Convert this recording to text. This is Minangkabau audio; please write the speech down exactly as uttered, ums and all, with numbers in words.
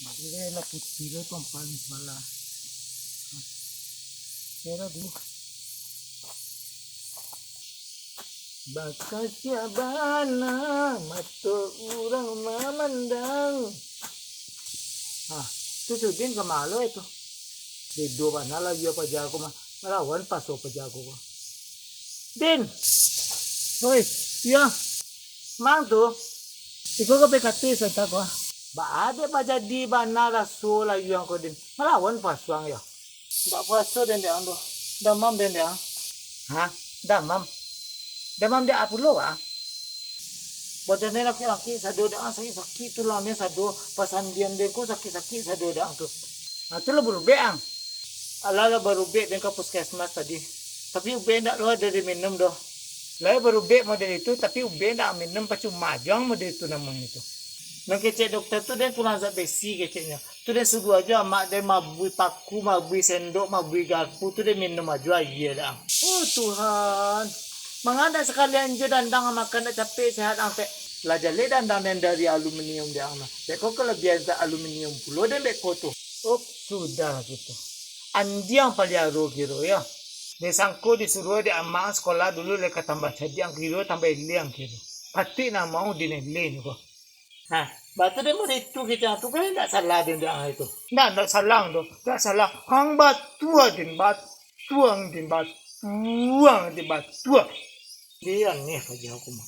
Iko lah putih lo tu paling malah. Kira dulu. Bakasia bana mato urang mamandang. Ah, tu si Udin ka ma lo itu? Bedo bana lah iyo paja ko mah. Malawan paso paja ko. Din. Oi, iyo. Mang tu. Iko ka P K T santa ko. Ba ade bajadi bana raso layuang ko, Din. Malawan paso ang yo. Ndak puaso den dek ang tu. Damam den dek ang. Ha? Damam? Damam dek apo pulo, ah? Badan den lakik-lakik sado dek ang, sakik-sakik tulang den sado, pasandian den ko sakik-sakik sado dek ang tu. Ha, tu lah barubek ang. Alah lah barubek den ka puskesmas tadi. Tapi ubek ndak lo ado diminum doh. Lai barubek model itu, tapi ubek ndak minum, pacuma jo ang model itu namonyo tu. Nan kecek dokter tu den kurang zat besi keceknyo. Tu den suruah ajo amak den mabui paku, mabui sendok, mabui garpu, tu den minum ajo aia dek ang. Oh Tuhan, manga ndak sakalian jo dandang makan ndak capek sehat ang tek. Lah jaleh dandang den dari aluminium dek ang nah. Beko kalabiahan zat aluminium pulo den beko tu. Oh, sudah lah gitu. Andiang paliaro kiro yo. Den sangko disuruah dek amak sekolah dulu lai ka tambah cadiak kiro, tambah eleh kiro. Patuik namo dinilai ko. Ha, batu dek murid tu kito tu kan ndak salah den dek ang itu. Ndak, ndak salah tu. Ndak salah. Ang batua den, batuang den, batuang den, batua. Dia aneh paja aku mah.